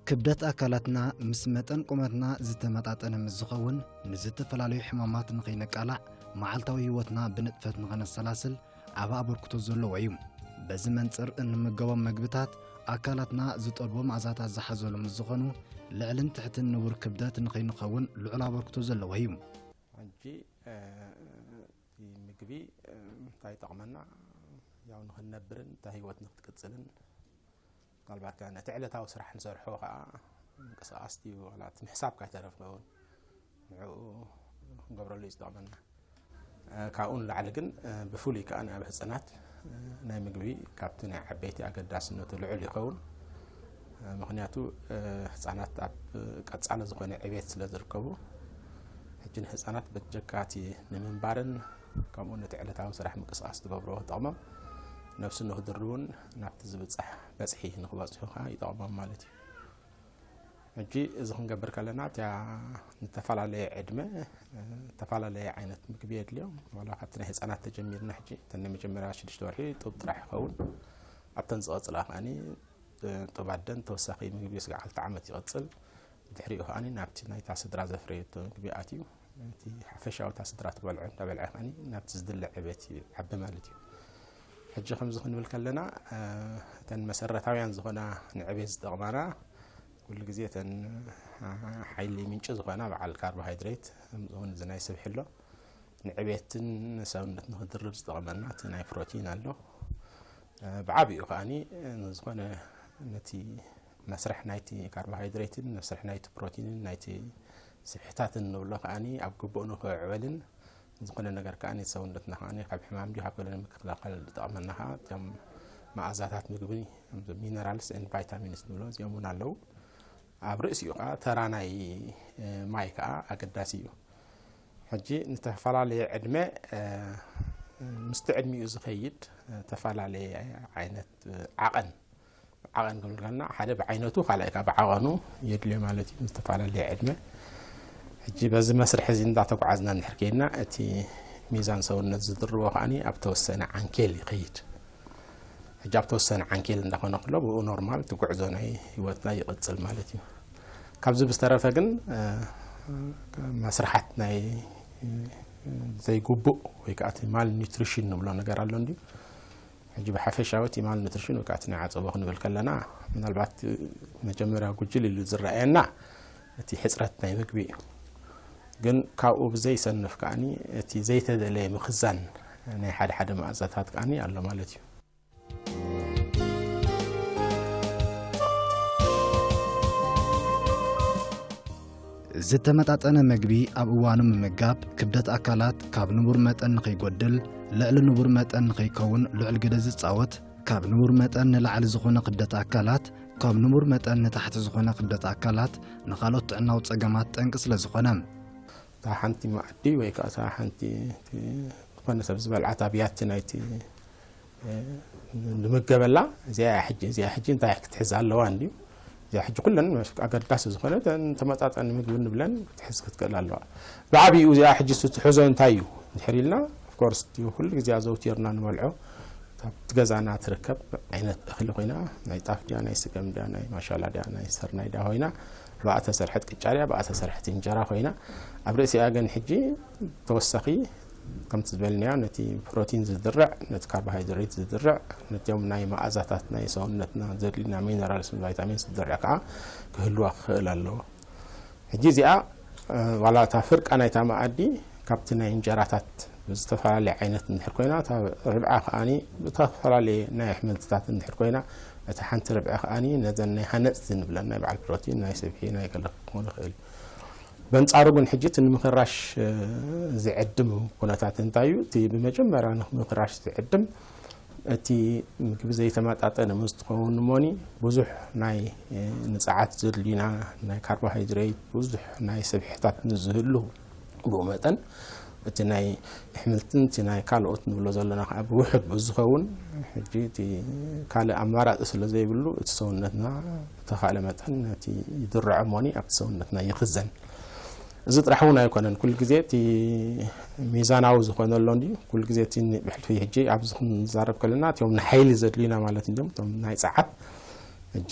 ክብደት ኣካላትና ምስ መጠን ቁመትና ዝተመጣጠነ ምስ ዝኸውን፣ ንዝተፈላለዩ ሕማማት ንኸይንቃላዕ፣ መዓልታዊ ህይወትና ብንጥፈት ንኸነሰላስል ዓቢ ኣበርክቶ ዘለዎ እዩ። በዚ መንጽር እንምገቦም መግብታት ኣካላትና ዝጠልቦ መኣዛታት ዝሓዘሉ ምስ ዝኾኑ፣ ልዕልን ትሕትን ንቡር ክብደት ንኸይንኸውን ልዑል ኣበርክቶ ዘለዎ እዩ። ሕጂ፣ እ፣ እቲ ምግቢ፣ እ፣ እንታይ ይጠቕመና? ያው ንኽንነብርን እታ ህይወት ንክትቅጽልን፣ ምናልባት ከኣ ነቲ ዕለታዊ ስራሕ ንሰርሖ ከኣ ምንቅስቓስ ድዩ ዋላ እቲ ምሕሳብ ካይተረፍና እውን ንዕኡ ክንገብረሉ እዩ ዝጠቕመና። እ፣ ካብኡ ንላዕሊ ግን፣ እ፣ ብፍሉይ ከኣ ኣብ ህጻናት፣ እ፣ ናይ ምግቢ ካብቲ ናይ ዓበይቲ ኣገዳስነቱ ልዑል ይኸውን። እ፣ ምኽንያቱ፣ እ፣ ህጻናት ኣብ ቀጻሊ ዝኾነ ዕቤት ስለ ዝርከቡ፣ ሕጂ ንህጻናት በጀካ እቲ ንምንባርን ከምኡ ነቲ ዕለታዊ ስራሕ ምንቅስቓስ ትገብሮ ክጠቕሞም፣ ነብሱ ንክድርቡን ናብቲ ዝብጻሕ በጽሒ ንክበጽሑ ከኣ ይጠቕሞም ማለት እዩ። ሕጂ እዚ ክንገብር ከለና፣ እቲኣ ንተፈላለየ ዕድመ፣ እ፣ ዝተፈላለየ ዓይነት ምግቢ የድልዮም። ዋላ ካብቲ ናይ ህጻናት ተጀሚርና፣ ሕጂ እተን ናይ መጀመርያ ሽዱሽተ ወርሒ ጡብ ጥራሕ ይኸውን። ኣብተን ዝቐጽላ ከኣኒ፣ እ፣ ጡብ ኣደን ተወሳኺ ምግቢ ስጋዕ ክልተ ዓመት ይቐጽል። ድሕሪኡ ከኣኒ ናብቲ ናይታ ስድራ ዘፍረየቶ ምግቢ ኣትዩ፣ እቲ ሓፈሻዊ እታ ስድራ ትበልዖ እንዳበልዐ ከኣኒ ናብቲ ዝድለ ዕቤት ይዓቢ ማለት እዩ። ሕጂ ከምዚ ክንብል ከለና፣ እ፣ እተን መሰረታውያን ዝኾና ንዕቤት ዝጠቕማና፣ ኩሉ ግዜ እተን፣ እ፣ ሓይሊ ምንጪ ዝኾና በዓል ካርቦሃይድሬት፣ ከምኡ እውን እዚ ናይ ስብሒ ኣሎ። ንዕቤትን ንሰውነት ንክድርብ ዝጠቕመና እቲ ናይ ፕሮቲን ኣሎ። እ፣ ብዓቢኡ ከኣኒ፣ እ፣ ዝኾነ ነቲ መስርሕ ናይቲ ካርቦሃይድሬትን መስርሕ ናይቲ ፕሮቲንን ናይቲ ስብሕታትን ንብሎ ከኣኒ ኣብ ግቡእ ንክዕበልን፣ ዝኾነ ነገር ከኣኒ ሰውነትና ከኣኒ ካብ ሕማም ድዩ ካብ ገለ ንምክልኻል ዝጠቕመና ከኣ እቶም መኣዛታት ምግቢ፣ ሚነራልስ ኤንድ ቫይታሚንስ ንብሎ፣ እዚኦም እውን ኣለዉ። ኣብ ርእሲኡ ከኣ ተራ ናይ፣ እ፣ ማይ ከኣ ኣገዳሲ እዩ። ሕጂ ንተፈላለየ ዕድመ፣ እ፣ ምስቲ ዕድሚኡ ዝኸይድ፣ እ፣ ተፈላለየ ዓይነት፣ እ፣ ዓቐን፣ ዓቐን ክንብል ከለና ሓደ ብዓይነቱ፣ ካልኣይ ከኣ ብዓቐኑ የድልዮ ማለት እዩ፣ ዝተፈላለየ ዕድመ። ሕጂ በዚ መስርሕ እዚ እንዳተጓዓዝና እንድሕር ከይድና፣ እቲ ሚዛን ሰውነት ዝድርቦ ከኣኒ ኣብ ተወሰነ ዓንኬል ይኸይድ። ሕጂ ኣብ ተወሰነ ዓንኬል እንዳኾነ ከሎ፣ ብኡ ኖርማል እቲ ጉዕዞ ናይ ህይወትና ይቕጽል ማለት እዩ። ካብዚ ብዝተረፈ ግን፣ እ፣ መስርሓት ናይ፣ እ፣ ዘይግቡእ ወይ ከኣ እቲ ማል ኒውትሪሽን ንብሎ ነገር ኣሎ እንድዩ። ሕጂ ብሓፈሻዊ እቲ ማል ኒውትሪሽን ወይ ከኣ እቲ ናይ ዓጸቦ ክንብል ከለና፣ ምናልባት መጀመርያ ጉጅል ኢሉ ዝረኣየና እቲ ሕጽረት ናይ ምግቢ እዩ። ግን ካብኡ ብዘይሰንፍ ከኣኒ እቲ ዘይተደለየ ምኽዛን ናይ ሓደ ሓደ መኣዛታት ከኣኒ ኣሎ ማለት እዩ። ዝተመጣጠነ መግቢ ኣብ እዋኑ ምምጋብ፣ ክብደት ኣካላት ካብ ንቡር መጠን ንኸይጎድል፣ ልዕሊ ንቡር መጠን ንኸይከውን ልዑል ግደ ዝጻወት፣ ካብ ንቡር መጠን ንላዕሊ ዝኾነ ክብደት ኣካላት፣ ካብ ንቡር መጠን ንታሕቲ ዝኾነ ክብደት ኣካላት፣ ንኻልኦት ጥዕናዊ ጸገማት ጠንቂ ስለ ዝኾነ። እታ ሓንቲ መኣዲ ወይ ከኣ እታ ሓንቲ፣ እቲ ዝኾነ ሰብ ዝበልዓ እታ ብያቲ ናይቲ፣ እ፣ ንምገበላ፣ እዚኣ እያ ሕጂ፣ እዚኣ ሕጂ እንታይ ክትሕዝ ኣለዋ እንድዩ። እዚኣ ሕጂ ኩለን ኣገዳሲ ዝኾነ ተን-፣ ተመጣጣኒ ምግቢ ንብለን ክትሕዝ ክትክእል ኣለዋ። ብዓቢኡ እዚኣ ሕጂ እሱ ትሕዞ እንታይ እዩ እንድሕር ኢልና፣ ኦፍኮርስ እቲ ኩሉ ግዜ ኣዘውቲርና ንበልዖ፣ ካብቲ ገዛና ትርከብ ዓይነት እኽሊ ኮይና፣ ናይ ጣፍ ድያ፣ ናይ ስገም ድያ፣ ናይ ማሻላ ድያ፣ ናይ ስርናይ ድያ ኮይና፣ ብኣ ተሰርሐት ቅጫ ድያ፣ ብኣ ተሰርሐት እንጀራ ኮይና፣ ኣብ ርእሲኣ ግን ሕጂ ተወሳኺ፣ ከምቲ ዝበልናዮ፣ ነቲ ፕሮቲን ዝድርዕ፣ ነቲ ካርቦሃይድሬት ዝድርዕ፣ ነቲኦም ናይ መኣዛታት ናይ ሰውነትና ዘድልዩና ሚነራልስ፣ ቫይታሚንስ ዝድርዕ ከዓ ክህልዋ ክኽእል ኣለዎ። ሕጂ እዚኣ፣ እ፣ ዋላ እታ ፍርቃ ናይታ መኣዲ ካብቲ ናይ እንጀራታት ብዝተፈላለየ ዓይነት እንድሕር ኮይና፣ እታ ርብዓ ከኣኒ ብዝተፈላለየ ናይ ኣሕምልትታት እንድሕር ኮይና፣ እታ ሓንቲ ርብዒ ከኣኒ ነዘን ናይ ሃነፅቲ ንብለን ናይ በዓል ፕሮቲን፣ ናይ ስብሒ፣ ናይ ገለ ክኾን ይኽእል እዩ። በንጻሩ ግን ሕጂ እቲ ንምኽራሽ፣ እ፣ ዝዕድም ኩነታት እንታይ እዩ? እቲ ብመጀመርያ ንምኽራሽ ዝዕድም እቲ ምግቢ ዘይተመጣጠነ ምስ ትኸውን እሞኒ፣ ብዙሕ ናይ፣ እ፣ ንጽዓት ዘድልዩና ናይ ካርቦሃይድሬት፣ ብዙሕ ናይ ስብሕታት ንዝህሉ፣ ብኡ መጠን እቲ ናይ ኣሕምልትን እቲ ናይ ካልኦት ንብሎ ዘለና ከዓ ብውሑድ ብዝኸውን፣ ሕጂ እቲ ካልእ ኣማራጺ ስለ ዘይብሉ፣ እቲ ሰውነትና ብተኻእለ መጠን ነቲ ይድርዖ እሞኒ ኣብቲ ሰውነትና ይኽዘን። እዚ ጥራሕ እውን ኣይኮነን፣ ኩሉ ግዜ እቲ ሚዛናዊ ዝኾነ ኣሎ እንድዩ። ኩሉ ግዜ እቲ ብሕልፊ፣ ሕጂ ኣብዚ ክንዛረብ ከለና እቲኦም ንሓይሊ ዘድልዩና ማለት እዮም፣ እቶም ናይ ጸዓት። ሕጂ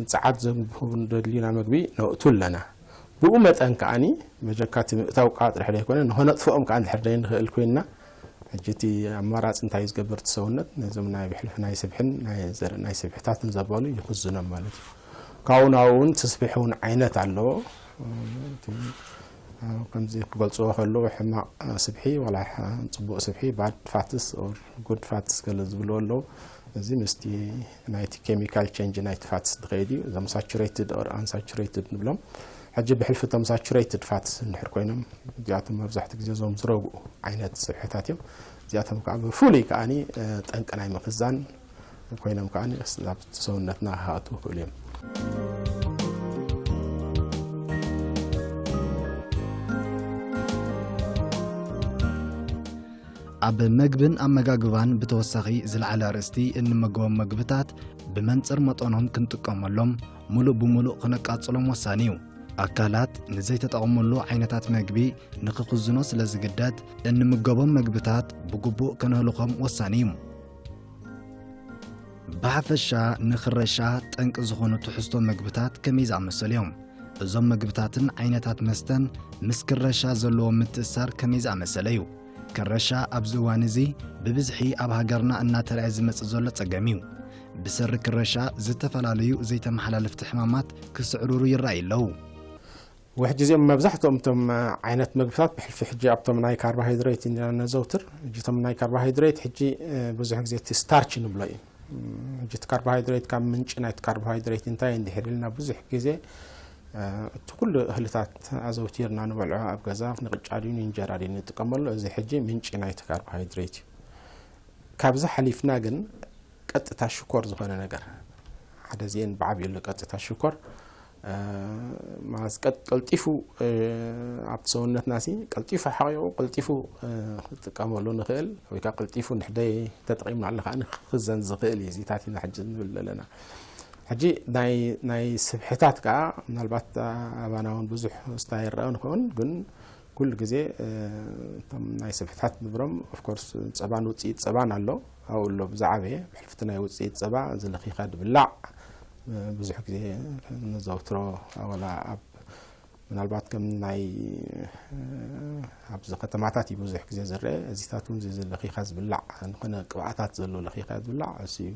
ንጸዓት ዘንብቡ ንደልዩና መግቢ ነእቱ ኣለና። ብኡ መጠን ከኣኒ መጀካቲ ምእታው ቃ ጥራሕ ዘይኮነ ንኸነጥፍኦም ከኣ እንድሕር ዘይንኽእል ኮይንና፣ ሕጂ እቲ ኣማራጺ እንታይ እዩ ዝገብር? እቲ ሰውነት ነዞም ናይ ብሕልፊ ናይ ስብሕን ናይ ዘርኢ ናይ ስብሕታትን ዘበሉ ይኽዝኖም ማለት እዩ። ካብኡ ናብኡ እውን እቲ ስብሒ እውን ዓይነት ኣለዎ። እቲ ከምዚ ክገልፅዎ ከለዉ ሕማቕ ስብሒ ዋላ ጽቡቕ ስብሒ፣ bad fats or good fats ገለ ዝብልዎ ኣለዉ። እዚ ምስቲ ናይቲ chemical change ናይቲ fats ዝኸይድ እዩ። እዞም saturated or unsaturated ንብሎም። ሕጂ ብሕልፊ እቶም saturated fats እንድሕር ኮይኖም፣ እዚኣቶም መብዛሕትኡ ግዜ እዞም ዝረግኡ ዓይነት ስብሕታት እዮም። እዚኣቶም ከዓ ብፍሉይ ከዓኒ፣ እ፣ ጠንቂ ናይ ምኽዛን ኮይኖም ከዓኒ ናብ ሰውነትና ክኣትዉ ይኽእሉ እዮም። ኣብ መግብን ኣመጋግባን ብተወሳኺ ዝለዓለ ኣርእስቲ እንመገቦም መግብታት ብመንጽር መጠኖም ክንጥቀመሎም፣ ሙሉእ ብሙሉእ ክነቃጽሎም ወሳኒ እዩ። ኣካላት ንዘይተጠቐሙሉ ዓይነታት መግቢ ንኽኽዝኖ ስለ ዝግደድ፣ እንምገቦም መግብታት ብግቡእ ከነህልኾም ወሳኒ እዩ። ብሓፈሻ ንክረሻ ጠንቂ ዝኾኑ ትሕዝቶ መግብታት ከመይ ዝኣመሰሉ እዮም? እዞም መግብታትን ዓይነታት መስተን ምስ ክረሻ ዘለዎም ምትእሳር ከመይ ዝኣመሰለ እዩ? ክረሻ ኣብዚ እዋን እዚ ብብዝሒ ኣብ ሃገርና እናተረኣየ ዝመጽእ ዘሎ ጸገም እዩ። ብሰሪ ክረሻ ዝተፈላለዩ ዘይተመሓላለፍቲ ሕማማት ክስዕርሩ ይረኣዩ ኣለዉ። ውሕጂ እዚኦም መብዛሕትኦም እቶም ዓይነት መግብታት ብሕልፊ ሕጂ ኣብቶም ናይ ካርቦሃይድሬት ኢና ነዘውትር። ሕጂ እቶም ናይ ካርቦሃይድሬት ሕጂ፣ እ፣ ብዙሕ ግዜ እቲ ስታርች ንብሎ እዩ። እም፣ ሕጂ እቲ ካርቦሃይድሬት ካብ ምንጪ ናይቲ ካርቦሃይድሬት እንታይ እንድሕር ኢልና ብዙሕ ግዜ፣ እ፣ እቲ ኩሉ እህልታት ኣዘውቲርና ንበልዖ ኣብ ገዛ ንቅጫ ድዩ ንእንጀራ ድዩ ንጥቀመሉ፣ እዚ ሕጂ ምንጪ ናይቲ ካርቦሃይድሬት እዩ። ካብዚ ሓሊፍና ግን ቀጥታ ሽኮር ዝኾነ ነገር ሓደ ዜን ብዓብዩ ኣሎ። ቀጥታ ሽኮር፣ እ፣ ማለት ቀጥ-፣ ቀልጢፉ፣ እ፣ ኣብቲ ሰውነትና ሲ ቀልጢፉ ሓቂቑ ቀልጢፉ፣ እ፣ ክጥቀመሉ ንኽእል ወይ ከዓ ቀልጢፉ ንሕደይ ተጠቒምናሉ ከዓ ንክኽዘን ዝኽእል እዩ። እዚታት ኢና ሕጂ ንብል ዘለና። ሕጂ ናይ፣ ናይ ስብሕታት ከዓ ምናልባት ኣባና እውን ብዙሕ ስታይ ይረአ ንኸውን፣ ግን ኩሉ ግዜ፣ እ፣ እቶም ናይ ስብሕታት ንብሎም፣ of course፣ ጸባን ውጽኢት ጸባን ኣሎ። ኣብኡ ኣሎ ብዝዓበየ ብሕልፍቲ ናይ ውጽኢት ጸባ ዝለኺኻ ድብላዕ፣ እ፣ ብዙሕ ግዜ ንዘውትሮ፣ ዋላ ኣብ፣ ምናልባት ከም ናይ፣ እ፣ ኣብዚ ከተማታት እዩ ብዙሕ ግዜ ዝረአ። እዚታት እውን እዚ ለኺኻ ዝብላዕ ዝኾነ ቅብኣታት ዘሎ ለኺኻ ዝብላዕ እሱ እዩ።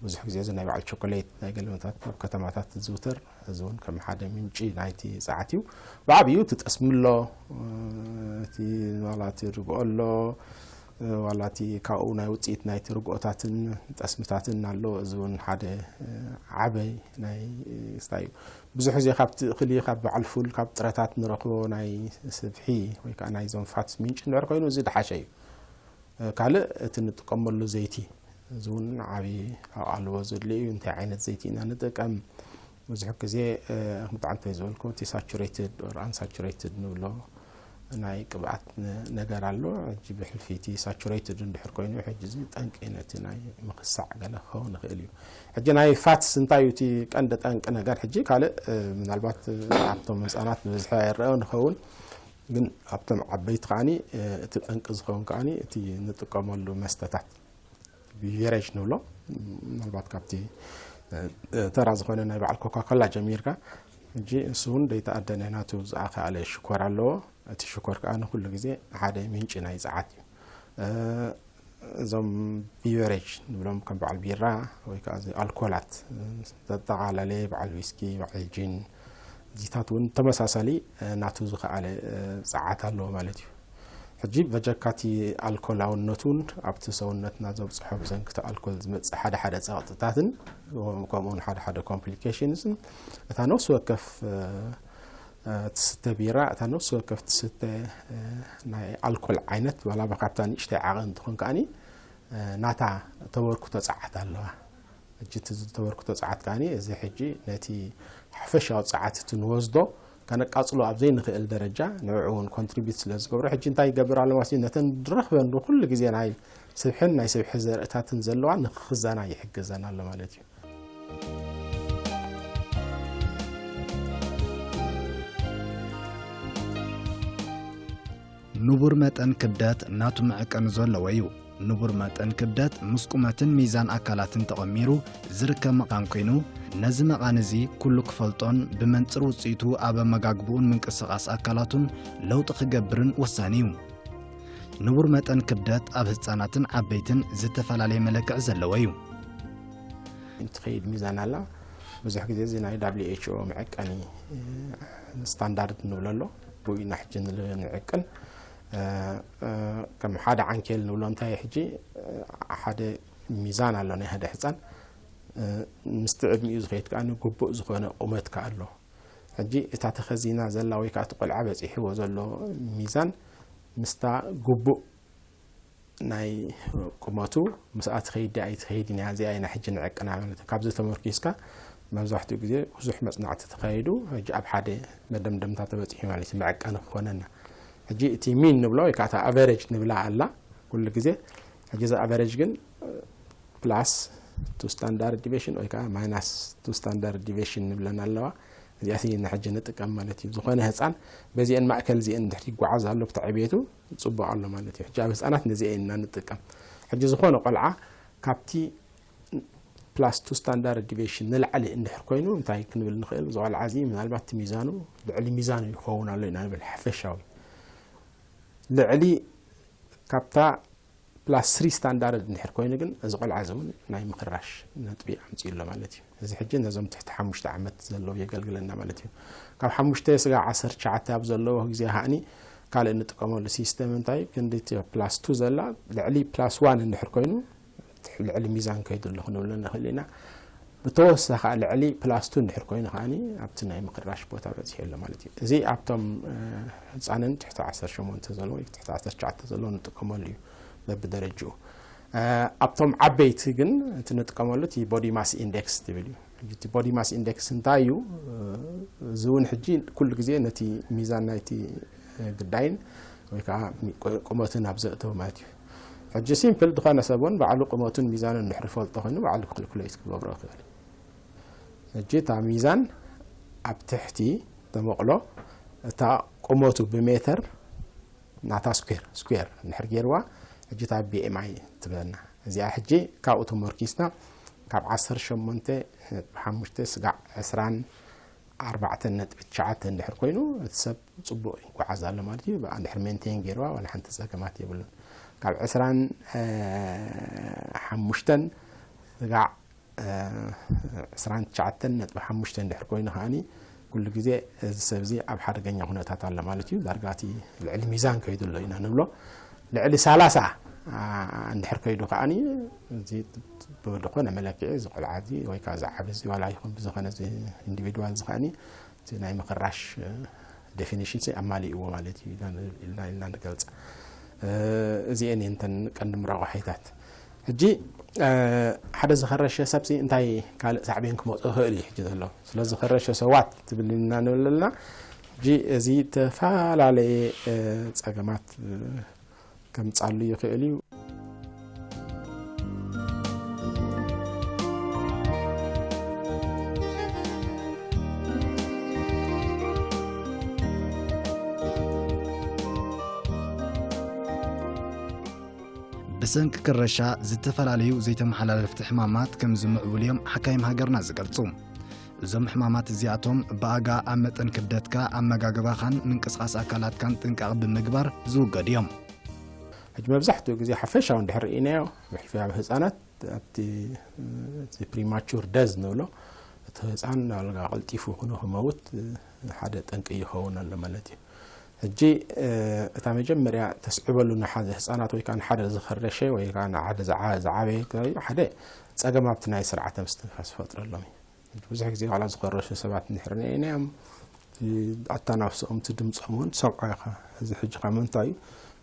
ብዙሕ ግዜ እዚ ናይ በዓል ቸኮሌት ናይ ገለመታት ኣብ ከተማታት ዝዝውተር፣ እዚ እውን ከም ሓደ ምንጪ ናይቲ ጸዓት እዩ። ብዓብዩ እቲ ጠስሚ ኣሎ፣ እቲ ዋላ እቲ ርግኦ ኣሎ፣ ዋላ እቲ ካብኡ ናይ ውጽኢት ናይቲ ርግኦታትን ጠስምታትን ኣሎ። እዚ እውን ሓደ ዓበይ ናይ ስታይ እዩ። ብዙሕ ግዜ ካብቲ እኽሊ፣ ካብ በዓል ፉል፣ ካብ ጥረታት ንረኽቦ ናይ ስብሒ ወይ ከዓ ናይዞም ፋትስ ምንጪ እንድሕር ኮይኑ እዚ ድሓሸ እዩ። ካልእ እቲ ንጥቀመሉ ዘይቲ፣ እዚ እውን ዓብዪ ኣቓልቦ ዘድልዮ እዩ። እንታይ ዓይነት ዘይቲ ኢና ንጥቀም? ብዙሕ ግዜ፣ እ፣ ብጣዕሚ እንታይ ዝበልኩ፣ እቲ ሳቹሬትድ ኦር ኣንሳቹሬትድ ንብሎ ናይ ቅብኣት ነ-፣ ነገር ኣሎ። ሕጂ ብሕልፊ እቲ ሳቹሬትድ እንድሕር ኮይኑ፣ ሕጂ እዚ ጠንቂ ነቲ ናይ ምኽሳዕ ገለ ክኸውን ይኽእል እዩ። ሕጂ ናይ ፋትስ እንታይ እዩ እቲ ቀንዲ ጠንቂ ነገር? ሕጂ ካልእ፣ እ፣ ምናልባት፣ እ፣ ኣብቶም ህፃናት ብብዝሒ ኣይረኣዮ ንኸውን፣ ግን ኣብቶም ዓበይቲ ከዓኒ፣ እ፣ እቲ ጠንቂ ዝኸውን ከዓኒ እቲ ንጥቀመሉ መስተታት፣ ቢቨሬጅ ንብሎ፣ ምናልባት ካብቲ፣ እ፣ ተራ ዝኾነ ናይ በዓል ኮካኮላ ጀሚርካ፣ ሕጂ እሱ እውን ደይተኣደነ ናቱ ዝኣኸኣለ ሽኮር ኣለዎ። እቲ ሽኮር ከኣ ንኩሉ ግዜ ሓደ ምንጪ ናይ ጸዓት እዩ። እ፣ እዞም ቢቨሬጅ ንብሎም ከም በዓል ቢራ ወይ ከኣ እዚ ኣልኮላት፣ እ፣ ዘጠቓለለ በዓል ዊስኪ፣ በዓል ጂን፣ እዚታት እውን ተመሳሳሊ፣ እ፣ ናቱ ዝኸኣለ፣ እ፣ ጸዓት ኣለዎ ማለት እዩ። ሕጂ በጀካ እቲ ኣልኮላውነቱን ኣብቲ ሰውነትና ዘብጽሖ ብሰንኪ እቲ ኣልኮል ዝመጽእ ሓደ ሓደ ጸቕጥታትን ከምኡውን ሓደ ሓደ ኮምፕሊኬሽንስን እታ ነፍሲ ወከፍ፣ እ፣ እ፣ ትስተ ቢራ፣ እታ ነፍሲ ወከፍ ትስተ፣ እ፣ ናይ ኣልኮል ዓይነት ዋላ ካብታ ንእሽተይ ዓቐን ትኾን ከኣኒ፣ እ፣ ናታ ተበርክቶ ጸዓት ኣለዋ። ሕጂ እቲ ዝተበርክቶ ጸዓት ከኣኒ እዚ ሕጂ ነቲ ሓፈሻዊ ጸዓት እቲ ንወስዶ ከነቃጽሎ ኣብ ዘይንኽእል ደረጃ ንዕኡ እውን ኮንትሪቢዩት ስለ ዝገብሮ፣ ሕጂ እንታይ ይገብር ኣሎ ማለት እዩ? ነተን ዝረኽበን ኩሉ ግዜ ናይ ስብሕን ናይ ስብሒ ዘርእታትን ዘለዋ ንክኽዘና ይሕግዘን ኣሎ ማለት እዩ። ንቡር መጠን ክብደት ናቱ መዐቀኒ ዘለዎ እዩ። ንቡር መጠን ክብደት ምስ ቁመትን ሚዛን ኣካላትን ተቐሚሩ ዝርከብ መቓን ኮይኑ፣ ነዚ መቓን እዚ ኩሉ ክፈልጦን ብመንጽር ውጽኢቱ ኣብ ኣመጋግብኡን ምንቅስቓስ ኣካላቱን ለውጢ ክገብርን ወሳኒ እዩ። ንቡር መጠን ክብደት ኣብ ህጻናትን ዓበይትን ዝተፈላለየ መለክዒ ዘለዎ እዩ። ትኸይድ ሚዛን ኣላ። ብዙሕ ግዜ እዚ ናይ W H O መዐቀኒ ስታንዳርድ ንብሎ ኣሎ። ብኡ ኢና ሕጂ ንዕቅን። ከም ሓደ ዓንኬል ንብሎ እንታይ ሕጂ ሓደ ሚዛን ኣሎ ናይ ሓደ ህፃን ምስቲ ዕድሚኡ ዝኸይድ ከዓ ግቡእ ዝኾነ ቁመት ከዓ ኣሎ። ሕጂ እታ ተኸዚና ዘላ ወይ ከዓ እቲ ቆልዓ በፂሕዎ ዘሎ ሚዛን ምስታ ግቡእ ናይ ቁመቱ ምስኣ ትኸይድ ድያ ኣይትኸይድን እያ። እዚኣ ኢና ሕጂ ንዕቅና ማለት እዩ። ካብዚ ተመርኪዝካ መብዛሕትኡ ግዜ ብዙሕ መፅናዕቲ ተኻይዱ ሕጂ ኣብ ሓደ መደምደምታ ተበፂሑ ማለት እዩ። መዕቀኒ ክኾነና ሕጂ እቲ ሚን ንብሎ ወይ ከዓ እታ ኣቨሬጅ ንብላ ኣላ ኩሉ ግዜ። ሕጂ እዛ ኣቨሬጅ ግን ፕላስ ቱ ስታንዳርድ ዲቪሽን ወይ ከዓ ማይናስ ቱ ስታንዳርድ ዲቪሽን ንብለን ኣለዋ። እዚኣሲ ንሕጂ ንጥቀም ማለት እዩ። ዝኾነ ህፃን በዚአን ማእከል እዚአን እንድሕር ይጓዓዝ ኣሎ ብቲ ዕቤቱ ፅቡቅ ኣሎ ማለት እዩ። ሕጂ ኣብ ህፃናት ነዚአ ኢና ንጥቀም። ሕጂ ዝኾነ ቆልዓ ካብቲ ፕላስ ቱ ስታንዳርድ ዲቪሽን ንላዕሊ እንድሕር ኮይኑ እንታይ ክንብል ንኽእል? እዚ ቆልዓ እዚ ምናልባት እቲ ሚዛኑ ልዕሊ ሚዛኑ ይኸውን ኣሎ ኢና ንብል። ሓፈሻዊ ልዕሊ ካብታ ፕላስ ስሪ ስታንዳርድ እንድሕር ኮይኑ ግን እዚ ቆልዓ እዚ እውን ናይ ምክራሽ ነጥቢ ኣምፅኡ ኣሎ ማለት እዩ። እዚ ሕጂ ነዞም ትሕቲ ሓሙሽተ ዓመት ዘለዉ የገልግለና ማለት እዩ። ካብ ሓሙሽተ ስጋዕ ዓሰርተ ትሽዓተ ኣብ ዘለዎ ግዜ ከዓኒ ካልእ እንጥቀመሉ ሲስተም እንታይ ክንዲ እቲ ፕላስ ቱ ዘላ ልዕሊ ፕላስ ዋን እንድሕር ኮይኑ ልዕሊ ሚዛን ከይዱ ኣሎ ክንብል ንኽእል ኢና። ብተወሳኺ ልዕሊ ፕላስ ቱ እንድሕር ኮይኑ ከዓኒ ኣብቲ ናይ ምክራሽ ቦታ በፂሑ ኣሎ ማለት እዩ። እዚ ኣብቶም ህፃንን ትሕቲ ዓሰርተ ሸሞንተ ዘለዎ ወይ ትሕቲ ዓሰርተ ትሽዓተ ዘለዎ ንጥቀመሉ እዩ በብደረጅኡ። ኣብቶም ዓበይቲ ግን እቲ ንጥቀመሉ እቲ ቦዲ ማስ ኢንዴክስ ትብል እዩ። እቲ ቦዲ ማስ ኢንዴክስ እንታይ እዩ? እዚ እውን ሕጂ ኩሉ ግዜ ነቲ ሚዛን ናይቲ ግዳይን ወይ ከዓ ቁመትን ኣብ ዘእተው ማለት እዩ። ሕጂ ሲምፕል ዝኾነ ሰብ እውን ባዕሉ ቁመቱን ሚዛኑን እንድሕር ፈልጦ ኮይኑ ባዕሉ ካልኩሌት ክገብሮ ይኽእል። ሕጂ እታ ሚዛን ኣብ ትሕቲ ተመቕሎ እታ ቁመቱ ብሜተር ናታ ስኩር ስኩር እንድሕር ገይርዋ ሕጂ እታ ቢ ኤም ኣይ ትብለና። እዚኣ ሕጂ ካብኡ ተመርኪስና ካብ ዓሰርተ ሸሞንተ ነጥቢ ሓሙሽተ ስጋዕ ዕስራን ኣርባዕተን ነጥቢ ትሽዓተ እንድሕር ኮይኑ እቲ ሰብ ፅቡቅ ይጓዓዝ ኣሎ ማለት እዩ። ብኣ እንድሕር ሜንቴን ገይርዋ ዋላ ሓንቲ ፀገማት የብሉን። ካብ ዕስራን ሓሙሽተን ስጋዕ ዕስራን ትሽዓተን ነጥቢ ሓሙሽተ እንድሕር ኮይኑ ከዓኒ ኩሉ ግዜ እዚ ሰብ እዚ ኣብ ሓደገኛ ኩነታት ኣሎ ማለት እዩ። ዳርጋ እቲ ልዕሊ ሚዛን ከይዱ ኣሎ ኢና ንብሎ። ልዕሊ ሰላሳ እንድሕር ከይዱ ከዓኒ እዚ ብዝኾነ መለክዒ እዚ ቆልዓ እዚ ወይ ከዓ እዚ ዓቢ እዚ ዋላ ይኹን ብዝኾነ እዚ ኢንዲቪድዋል እዚ ከዓኒ እቲ ናይ ምክራሽ ዴፊኒሽን ኣማሊእዎ ማለት እዩ ኢልና ንገልፃ። እዚአን እየን እተን ቀንዲ ምረቋሒታት። ሕጂ ሓደ ዝኸረሸ ሰብሲ እንታይ ካልእ ሳዕቤን ክመፅእ ይኽእል እዩ ሕጂ ዘሎ። ስለ ዝኸረሸ ሰዋት ትብልና ንብል ኣለና። ሕጂ እዚ ዝተፈላለየ ፀገማት ከምፃሉ ይኽእል እዩ። ብሰንኪ ክረሻ ዝተፈላለዩ ዘይተመሓላለፍቲ ሕማማት ከም ዝምዕብሉ እዮም ሓካይም ሃገርና ዝገልጹ። እዞም ሕማማት እዚኣቶም ብኣጋ ኣብ መጠን ክብደትካ፣ ኣመጋግባኻን ምንቅስቓስ ኣካላትካን ጥንቃቕ ብምግባር ዝውገዱ እዮም። ሕጂ መብዛሕትኡ ግዜ ሓፈሻዊ እንድሕር ርኢናዮ ብሕልፊ ኣብ ህፃናት ኣብቲ ፕሪማቹር ደዝ ንብሎ እቲ ህፃን ናልጋ ቀልጢፉ ክመውት ሓደ ጠንቂ ይኸውን ኣሎ ማለት እዩ። ሕጂ እታ መጀመርያ ተስዕበሉ ንሓደ ህፃናት ወይ ከዓ ንሓደ ዝኸረሸ ወይ ከዓ ንሓደ ዝዓበየ ሓደ ፀገም ኣብቲ ናይ ስርዓተ ምስትንፋስ ፈጥረሎም እዩ። ብዙሕ ግዜ ዋላ ዝኸረሹ ሰባት እንድሕር ርኢናዮም ኣተናፍስኦም እቲ ድምፆም እውን ትሰምዖ ኢኻ። እዚ ሕጂ ካብ ምንታይ እዩ?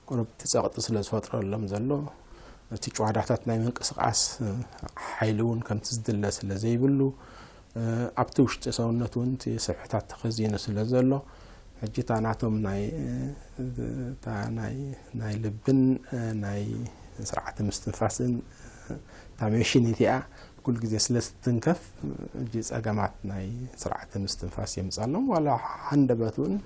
ቁሩብ እቲ ፀቕጢ ስለ ዝፈጥረሎም ዘሎ እቲ ጭዋዳታት ናይ ምንቅስቓስ ሓይሊ እውን ከምቲ ዝድለ ስለ ዘይብሉ ኣብቲ ውሽጢ ሰውነት እውን እቲ ስብሕታት ተኸዚኑ ስለ ዘሎ ሕጂ እታ ናቶም ናይ እታ ናይ ናይ ልብን ናይ ስርዓተ ምስትንፋስን እታ ሜሽን እቲኣ ኩሉ ግዜ ስለ ዝትንከፍ ሕጂ ፀገማት ናይ ስርዓተ ምስትንፋስ የምፃሎም ዋላ ሃንደበት እውን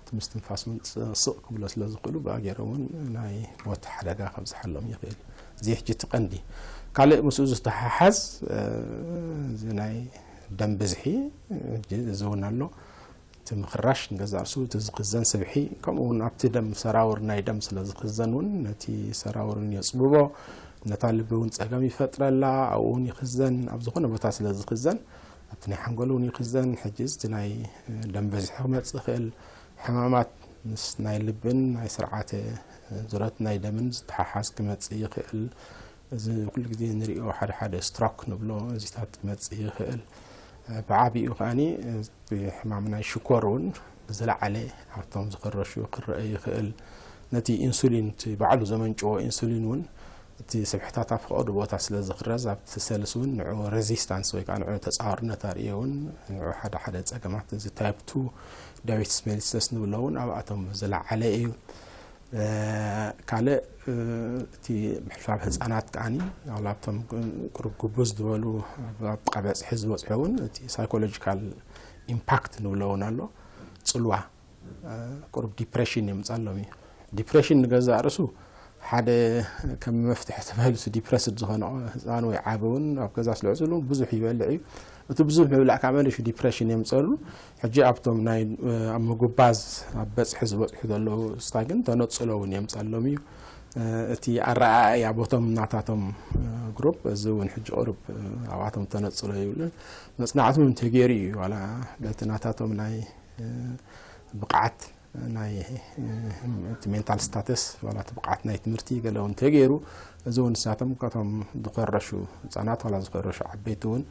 እቲ ምስትንፋስ እውን ስቕ ክብሎ ስለ ዝኽእሉ ብኣገይሮም እውን ናይ ሞት ሓደጋ ከብዝሓሎም ይኽእል። እዚ ሕጂ እቲ ቀንዲ። ካልእ ምስኡ ዝተሓሓዝ፣ እ፣ እዚ ናይ ደም ብዝሒ፣ እ፣ ሕጂ እዚ እውን ኣሎ። እቲ ምኽራሽ ንገዛእ ርእሱ እቲ ዝኽዘን ስብሒ፣ ከምኡ እውን ኣብቲ ደም ሰራውር ናይ ደም ስለ ዝኽዘን እውን ነቲ ሰራውር እውን የጽብቦ፣ ነታ ልቢ እውን ጸገም ይፈጥረላ፣ ኣብኡ እውን ይኽዘን፣ ኣብ ዝኾነ ቦታ ስለ ዝኽዘን ኣብቲ ናይ ሓንጎል እውን ይኽዘን። ሕጂ እዚ ናይ ደም ብዝሒ ክመጽእ ይኽእል፣ ሕማማት ምስ ናይ ልብን ናይ ስርዓተ ዙረት ናይ ደምን ዝተሓሓዝ ክመጽእ ይኽእል። እዚ ኩሉ ግዜ ንሪኦ ሓደ ሓደ ስትሮክ ንብሎ እዚታት ክመጽእ ይኽእል። ብዓቢኡ ከኣኒ ብሕማም ናይ ሽኮር እውን ብዝለዓለ ኣብቶም ዝኽረሹ ክረአ ይኽእል። ነቲ ኢንሱሊን፣ እቲ ባዕሉ ዘመንጭዎ ኢንሱሊን እውን እቲ ስብሕታት ኣብ ፈቐዶ ቦታ ስለ ዝኽረዝ ኣብቲ ሰልስ እውን ንዑ ሬዚስታንስ ወይ ከዓ ንዑ ተጻዋርነት ኣርእዮ እውን ንዑ ሓደ ሓደ ጸገማት እዚ ታይፕ ቱ ዳያቤትስ ሜሊተስ ንብሎ እውን ኣብኣቶም ዝለዓለ እዩ። እ፣ ካልእ፣ እ፣ እቲ ምሕብሓብ ህጻናት ከኣኒ ዋላ ኣብቶም ቁሩብ ግቡዝ ዝበሉ ኣብ ጥቓ በጽሒ ዝበጽሑ እውን እቲ ሳይኮሎጂካል ኢምፓክት ንብሎ እውን ኣሎ። ጽልዋ፣ እ፣ ቁሩብ ዲፕሬሽን የምጻሎም እዩ። ዲፕሬሽን ንገዛእ ርእሱ ሓደ ከም መፍትሒ ተባሂሉ እቲ ዲፕረስድ ዝኾነ ህጻን ወይ ዓቢ እውን ኣብ ገዛ ስለ ዝውዕል እውን ብዙሕ ይበልዕ እዩ። እቲ ብዙሕ ምብላዕ ከዓ መሊሹ ዲፕሬሽን የምጸሉ። ሕጂ ኣብቶም ናይ፣ እ፣ ኣብ ምጉባዝ ኣብ በጽሒ ዝበጽሑ ዘለዉ ስታ ግን ተነጽሎ እውን የምጸሎም እዩ። እ፣ እቲ ኣረኣእያ ቦቶም ናታቶም፣ እ፣ ግሩፕ እዚ እውን ሕጂ ቁሩብ፣ እ፣ ኣብኣቶም ተነጽሎ ይብልን መጽናዕቲ እውን ተገይሩ እዩ። ዋላ በቲ ናታቶም ናይ፣ እ፣ ብቕዓት ናይ፣ እ፣ እቲ ሜንታል ስታተስ ዋላ እቲ ብቕዓት ናይ ትምህርቲ ገለ እውን ተገይሩ፣ እዚ እውን ንሳቶም ካብቶም ዝኸረሹ ህጻናት ዋላ ዝኸረሹ ዓበይቲ እውን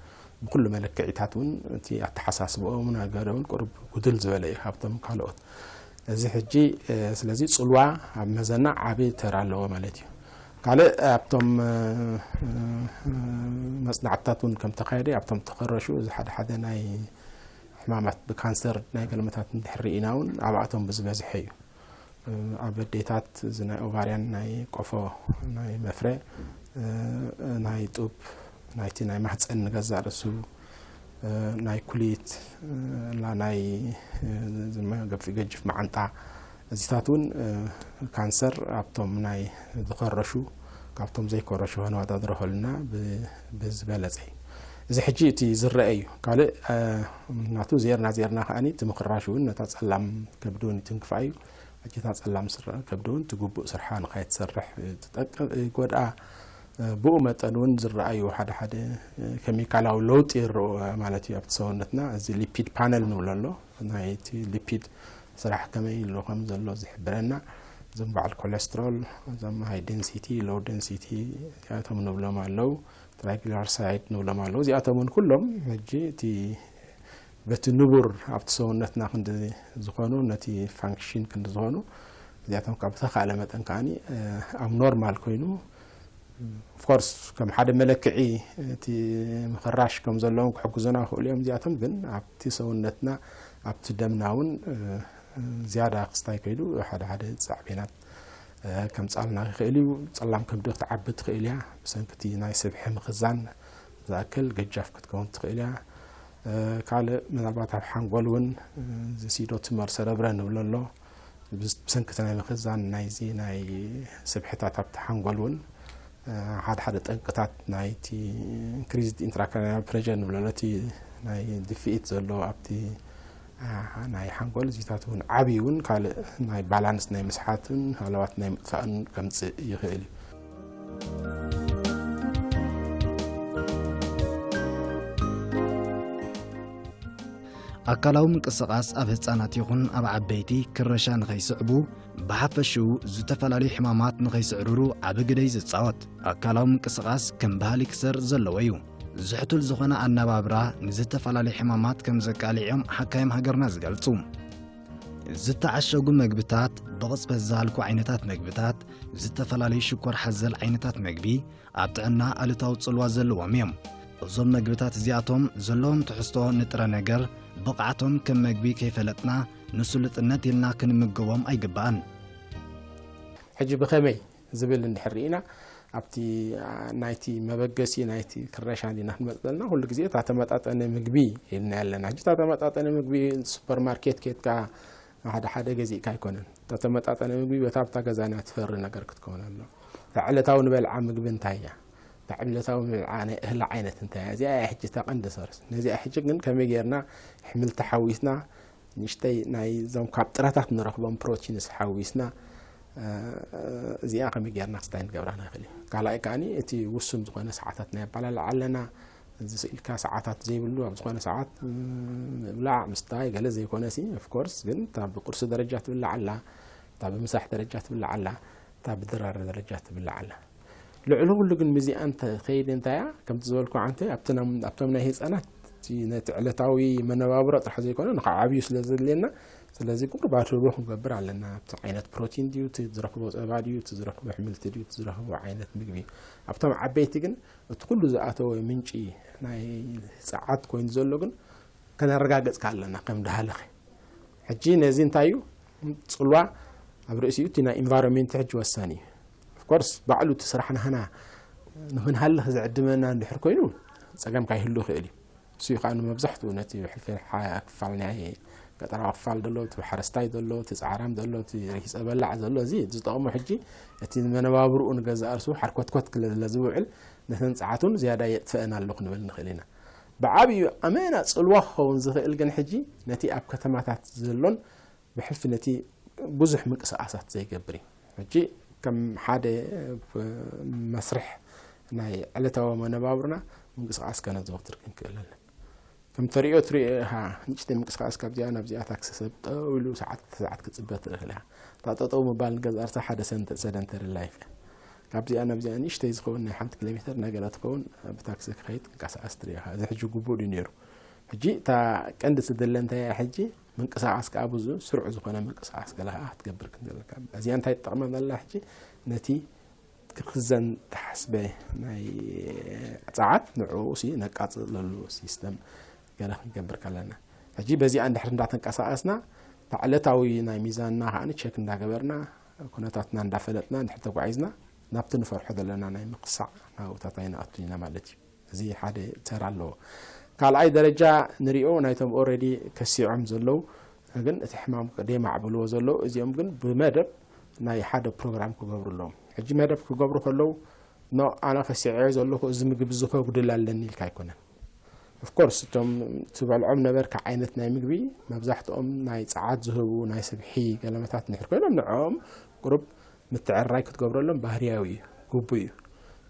ብኩሉ መለክዒታት እውን እቲ ኣተሓሳስብኦም እውን ኣገደ እውን ቁሩብ ጉድል ዝበለ እዩ ካብቶም ካልኦት። እዚ ሕጂ፣ እ፣ ስለዚ ጽልዋ ኣብ መዘና ዓቢ ተራ ኣለዎ ማለት እዩ። ካልእ ኣብቶም፣ እ፣ እ፣ መጽናዕትታት እውን ከም ተኻየደ ኣብቶም ተኸረሹ እዚ ሓደ ሓደ ናይ ሕማማት ብካንሰር ናይ ገልመታት እንድሕር ርኢና እውን ኣብኣቶም ብዝበዝሐ እዩ። እ፣ ኣብ ኣዴታት እዚ ናይ ኦቫርያን ናይ ቆፎ ናይ መፍረ፣ እ፣ ናይ ጡብ ናይቲ ናይ ማህፀን ንገዛእ ርእሱ፣ እ፣ ናይ ኩሊት፣ እ፣ ላ ናይ፣ እ፣ ዝመ-፣ ገፊ-፣ ገጅፍ መዓንጣ እዚታት እውን፣ እ፣ ካንሰር ኣብቶም ናይ ዝኸረሹ ካብቶም ዘይከረሹ ከነወዳድሮ ከለና ብ-፣ ብዝበለጸ እዩ። እዚ ሕጂ እቲ ዝረአ እዩ። ካልእ፣ እ፣ ምኽንያቱ ዜርና ዜርና ከኣኒ እቲ ምኽራሽ እውን ነታ ጸላም ከብዲ እውን ይትንክፋ እዩ። ሕጂ እታ ጸላም ስረ-፣ ከብዲ እውን እቲ ግቡእ ስርሓ ንኸይትሰርሕ ትጠቅም፣ ይጎድኣ። ብኡ መጠን እውን ዝረኣዩ ሓደ ሓደ ኬሚካላዊ ለውጢ ይረኡ ማለት እዩ ኣብቲ ሰውነትና። እዚ ሊፒድ ፓነል ንብሎ ኣሎ፣ ናይ እቲ ሊፒድ ስራሕ ከመይ ኢሉ ከም ዘሎ ዝሕብረና። እዞም በዓል ኮለስትሮል፣ እዞም ሃይ ደንሲቲ፣ ሎው ደንሲቲ እዚኣቶም ንብሎም ኣለዉ፣ ትራይግሊሰራይድ ንብሎም ኣለዉ። እዚኣቶም እውን ኩሎም ሕጂ እቲ በቲ ንቡር ኣብቲ ሰውነትና ክንዲ ዝኾኑ፣ ነቲ ፋንክሽን ክንዲ ዝኾኑ፣ እዚኣቶም ካብ ዝተኻእለ መጠን ከኣኒ፣ እ፣ ኣብ ኖርማል ኮይኑ፣ ኦፍኮርስ ከም ሓደ መለክዒ እቲ ምኽራሽ ከም ዘለዎም ክሕግዙና ይኽእሉ እዮም። እዚኣቶም ግን ኣብቲ ሰውነትና፣ ኣብቲ ደምና እውን፣ እ፣ ዝያዳ ክስታይ ከይዱ ሓደ ሓደ ጻዕቤናት፣ እ፣ ከምጻልና ይኽእል እዩ። ጸላም ከብዲ ክትዓቢ ትኽእል እያ። ብሰንኪ እቲ ናይ ስብሒ ምኽዛን ዝኣክል ገጃፍ ክትከውን ትኽእል እያ። እ፣ ካልእ ምናልባት ኣብ ሓንጎል እውን፣ እ፣ እዚ ሲዶ ቱመር ሰረብረ ንብሎ ኣሎ። ብስ-፣ ብሰንኪ እቲ ናይ ምኽዛን ናይዚ ናይ ስብሕታት ኣብቲ ሓንጎል እውን፣ እ፣ ሓደ ሓደ ጠንቅታት ናይቲ ኢንክሪዝድ ኢንትራክራኒያል ፕሬሸር ንብሎ ኣሎ፣ እቲ ናይ ድፍኢት ዘሎ ኣብቲ፣ እ፣ ናይ ሓንጎል እዚታት እውን ዓብዪ እውን ካልእ ናይ ባላንስ ናይ ምስሓትን ሃለዋት ናይ ምጥፋእን ከምጽእ ይኽእል እዩ። ኣካላዊ ምንቅስቓስ ኣብ ህጻናት ይኹን ኣብ ዓበይቲ ክረሻ ንኸይስዕቡ፣ ብሓፈሽኡ ዝተፈላለዩ ሕማማት ንኸይስዕርሩ ዓቢ ግደ እዩ ዝጻወት። ኣካላዊ ምንቅስቓስ ከም ባህሊ ክሰርጽ ዘለዎ እዩ። ዝሕቱል ዝኾነ ኣነባብራ ንዝተፈላለዩ ሕማማት ከም ዘቃልዕ እዮም ሓካይም ሃገርና ዝገልጹ። ዝተዓሸጉ መግብታት፣ ብቕጽበት ዝሃልኩ ዓይነታት መግብታት፣ ዝተፈላለዩ ሽኮር ሓዘል ዓይነታት መግቢ ኣብ ጥዕና ኣሉታዊ ጽልዋ ዘለዎም እዮም። እዞም መግብታት እዚኣቶም ዘለዎም ትሕዝቶ ንጥረ ነገር ብቕዓቶም ከም መግቢ ከይፈለጥና ንስሉጥነት ኢልና ክንምገቦም ኣይግባእን። ሕጂ ብኸመይ ዝብል እንድሕር ርኢና፣ ኣብቲ፣ አ፣ ናይቲ መበገሲ ናይቲ ክረሻ እንዲና ክንመጽእ ዘለና፣ ኩሉ ግዜ እታ ተመጣጠነ ምግቢ ኢልና ኣለና። ሕጂ እታ ተመጣጠነ ምግቢ ሱፐርማርኬት ኬድካ ሓደ ሓደ ገዚእካ ኣይኮነን። እታ ተመጣጠነ ምግቢ በታ ኣብታ ገዛና ትፈሪ ነገር ክትከውን ኣለዋ። እታ ዕለታዊ ንበልዓ ምግቢ እንታይ እያ? እታ ዕለታዊ ንበልዓ ናይ እህሊ ዓይነት እንታይ እያ? እዚኣ እያ ሕጂ እታ ቀንዲ ሶርስ። ነዚኣ ሕጂ ግን ከመይ ጌርና ኣሕምልቲ ሓዊስና፣ ንእሽተይ ናይ እዞም ካብ ጥረታት ንረኽቦም ፕሮቲንስ ሓዊስና፣ እ፣ እዚኣ ከመይ ጌርና ክስታይ ንገብራ ንኽእል እዩ። ካልኣይ ከኣኒ እቲ ውሱን ዝኾነ ሰዓታት ናይ ኣባላልዓ ኣለና። እዚ ስኢልካ ሰዓታት ዘይብሉ ኣብ ዝኾነ ሰዓት፣ እ፣ ምብላዕ ምስታይ ገለ ዘይኮነ ሲ ኦፍኮርስ፣ ግን እታ ብቁርሲ ደረጃ ትብላዕ ኣላ፣ እታ ብምሳሕ ደረጃ ትብላዕ ኣላ፣ እታ ብድራር ደረጃ ትብላዕ ኣላ። ልዕሊ ኩሉ ግን ምስዚኣ እንተኸይድ እንታይ እያ? ከምቲ ዝበልኩ ዓንተ ኣብቲ ናም-፣ ኣብቶም ናይ ህፃናት እቲ ነቲ ዕለታዊ መነባብሮ ጥራሕ ዘይኮነ ንኽዓብዩ ስለ ዘድልየና፣ ስለዚ ቁሩብ ኣድህቦ ክንገብር ኣለና። ኣብቲ ዓይነት ፕሮቲን ድዩ፣ እቲ ዝረኽቦ ፀባ ድዩ፣ እቲ ዝረኽቦ ኣሕምልቲ ድዩ፣ እቲ ዝረኽቦ ዓይነት ምግቢ። ኣብቶም ዓበይቲ ግን እቲ ኩሉ ዝኣተወ ምንጪ ናይ ፀዓት ኮይኑ ዘሎ ግን ከነረጋገፅካ ኣለና ከም ደሃልኸ። ሕጂ ነዚ እንታይ እዩ? ፅልዋ ኣብ ርእሲኡ እቲ ናይ ኢንቫይሮንሜንት ሕጂ ወሳኒ እዩ። ኦፍኮርስ ባዕሉ እቲ ስራሕ ናህና ንክንሃልኽ ዝዕድመና እንድሕር ኮይኑ ፀገም ካይህሉ ይኽእል እዩ። እሱ እዩ ከዓ ንመብዛሕትኡ ነቲ ብሕልፊ ሓ-፣ ክፋል ናይ ገጠራዊ ክፋል ዘሎ፣ እቲ ሓረስታይ ዘሎ፣ እቲ ፃዕራም ዘሎ፣ እቲ ረኪፀ በላዕ ዘሎ፣ እዚ ዝጠቕሞ ሕጂ እቲ መነባብርኡ ንገዛእ ርእሱ ሓርኮትኮት ክለ-፣ ስለ ዝውዕል ነተን ፀዓት እውን ዝያዳ የጥፈአን ኣሎ ክንብል ንኽእል ኢና። ብዓብዩ ኣመና ፅልዋ ክኸውን ዝኽእል ግን ሕጂ ነቲ ኣብ ከተማታት ዘሎን ብሕልፊ ነቲ ብዙሕ ምንቅስቓሳት ዘይገብር እዩ። ሕጂ ከም ሓደ መስርሕ ናይ ዕለታዊ መነባብሮና ምንቅስቓስ ከነዘውትር ክንክእል ኣለና። ከም ተሪኦ ትሪኦ ኢኻ፣ ንእሽተይ ምንቅስቓስ ካብዚኣ ናብዚኣ፣ ታክሲ ሰብ ጠው ኢሉ ሰዓት ሰዓት ክፅበ ትኽእል ኢኻ። እታ ጠጠው ምባል ንገዛእ ርእሳ ሓደ ሰንተ-፣ ሰደንተሪ ላይፍ እያ። ካብዚኣ ናብዚኣ ንእሽተይ ዝኸውን ናይ ሓንቲ ኪሎ ሜተር ነገር ትኸውን፣ ብታክሲ ክኸይድ ክንቀሳቐስ ትሪኦ ኢኻ። እዚ ሕጂ ግቡእ ድዩ ነይሩ? ሕጂ እታ ቀንዲ ትድለ እንታይ እያ? ሕጂ ምንቅስቓስ ከኣ ብዙ ስሩዕ ዝኾነ ምንቅስቓስ ገለ ከኣ ክትገብር ክንደለካ። እዚኣ እንታይ ትጠቕመና ኣላ? ሕጂ ነቲ ክኽዘን ተሓስበ ናይ ጸዓት ንዕኡ ሲ ነቃጽለሉ ሲስተም ገለ ክንገብር ከለና፣ ሕጂ በዚኣ እንድሕር እንዳተንቀሳቐስና፣ እታ ዕለታዊ ናይ ሚዛንና ከኣ ቸክ እንዳገበርና፣ ኩነታትና እንዳፈለጥና እንድሕር ተጓዒዝና፣ ናብቲ ንፈርሖ ዘለና ናይ ምክሳዕ ናብኡታት ኣይንኣቱን ኢና ማለት እዩ። እዚ ሓደ ተራ ኣለዎ። ካልኣይ ደረጃ ንሪኦ ናይቶም ኦልሬዲ ከሲዖም ዘለዉ፣ ግን እቲ ሕማም ደይማዕብልዎ ዘለዉ፣ እዚኦም ግን ብመደብ ናይ ሓደ ፕሮግራም ክገብሩ ኣለዎም። ሕጂ መደብ ክገብሩ ከለዉ፣ ኖ፣ ኣነ ከሲዐዮ ዘለኹ እዚ ምግቢ እዚ ከጉድል ኣለኒ ኢልካ ኣይኮነን። ኦፍኮርስ፣ እቶም ትበልዖም ነበርካ ዓይነት ናይ ምግቢ መብዛሕትኦም ናይ ጸዓት ዝህቡ ናይ ስብሒ ገለመታት እንድሕር ኮይኖም፣ ንዕኦም ቁሩብ ምትዕርራይ ክትገብረሎም ባህርያዊ እዩ፣ ግቡእ እዩ።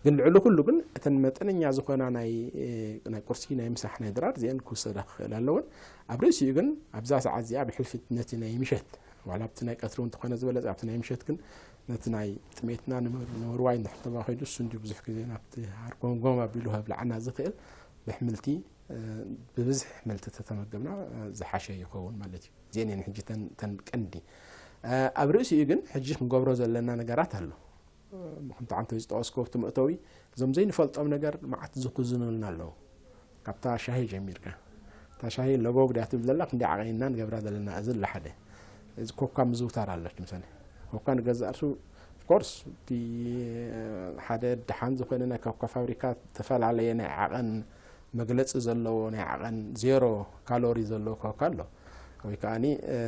ግን ልዕሊ ኩሉ ግን እተን መጠነኛ ዝኾና ናይ፣ እ፣ ናይ ቁርሲ፣ ናይ ምሳሕ፣ ናይ ድራር እዚአን ክውሰዳ ክኽእል ኣለወን። ኣብ ርእሲኡ ግን ኣብዛ ሰዓት እዚኣ ብሕልፊ ነቲ ናይ ምሸት፣ ዋላ ኣብቲ ናይ ቀትሪ እውን እንተኾነ ዝበለጸ፣ ኣብቲ ናይ ምሸት ግን ነቲ ናይ ጥሜትና ንምር-፣ ንምርዋይ እንድሕር ተባኺሉ፣ እሱ እንድዩ ብዙሕ ግዜ ናብቲ ሃርጎምጎም ኣቢሉ ከብልዓና ዝኽእል ብሕምልቲ፣ እ፣ ብብዝሒ ኣሕምልቲ ተተመገብና፣ እ፣ ዝሓሸ ይኸውን ማለት እዩ። እዚአን እየን ሕጂ ተን፣ ተን ቀንዲ። እ፣ ኣብ ርእሲኡ ግን ሕጂ ክንገብሮ ዘለና ነገራት ኣሎ። እ፣ ከምቲ ዓንተ ዝጠቐስኮ ኣብቲ መእተዊ፣ እዞም ዘይንፈልጦም ነገር መዓት ዝኽዝኑልና ኣለዉ። ካብታ ሻሂ ጀሚርካ። እታ ሻሂ ለበው ግዳ ትብል ዘላ ክንደይ ዓቐን ኢና ንገብራ ዘለና፣ እዚ ኣሎ ሓደ። እዚ ኮካ ምዝውታር ኣሎ፣ ምሳሌ። ኮካ ንገዛእ ርእሱ፣ ኦፍኮርስ፣ እቲ ሓደ ደሓን ዝኾነ ናይ ኮካ ፋብሪካ ዝተፈላለየ ናይ ዓቐን መግለጺ ዘለዎ ናይ ዓቐን ዜሮ ካሎሪ ዘለዎ ኮካ ኣሎ። ወይ ከኣኒ፣ እ፣